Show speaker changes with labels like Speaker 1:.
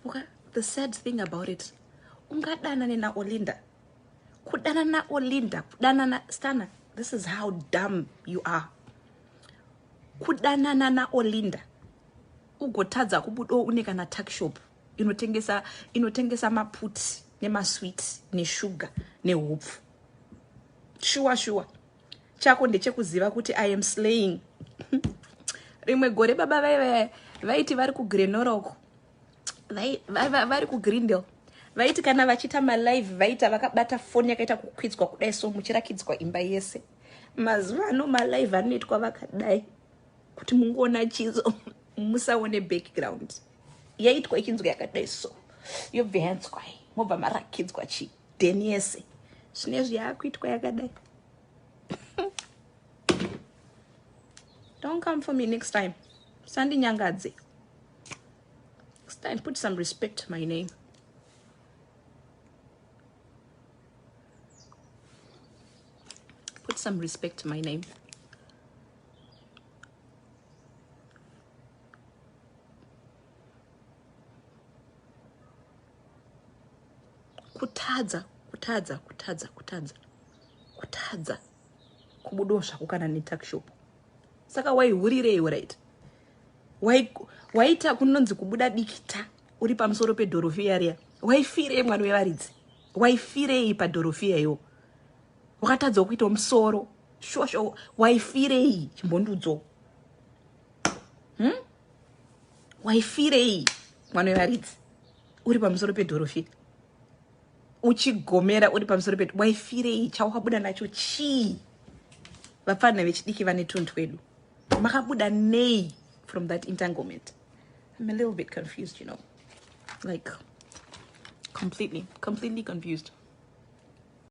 Speaker 1: Uka, the sad thing about it, ungadanane naOlinda, kudanana naOlinda, kudanana Stana, this is how dumb you are. Kudanana naOlinda ugotadza kubudawo une kana tuckshop inotengesa maputi nemasweet neshuga nehupfu. Shuwa shuwa chako ndechekuziva kuti I am slaying. Rimwe gore baba vaiva vaiti vari kuGrenoroko, vari kuGreendale, vaiti kana vachiita malive vaita vakabata foni yakaita kukwidzwa kudai, so muchirakidzwa imba yese. Mazuva ano malive anoitwa vakadai kuti mungoona chizo, musaone background yaitwa ichinzwa yakadai, so yobva yanzwai, mobva marakidzwa chidheni yese. Zvinezvi yaakuitwa yakadai. Don't come for me next time. Sandinyangadze next time. Put some respect to my name. Put some respect to my name. Kutadza, kutadza, kutadza, kutadza, kutadza kubudawo zvako kana netuckshop. Saka waihurirei? Right, waita kunonzi kubuda dikita uri pamusoro pedhorofiya riya. Waifirei, mwana wevaridzi? Waifirei padhorofiya iwo? Wakatadzawo kuita musoro shosho. Waifirei? Chimbondudzo, Waifirei, mwana wevaridzi, uri pamusoro pedhorofiya uchigomera uri pamusoro pedu? Waifirei? Chawakabuda nacho chii? Vapfana vechidiki vane tunhu twedu, makabuda nei from that entanglement? I'm a little bit confused, like completely, completely confused.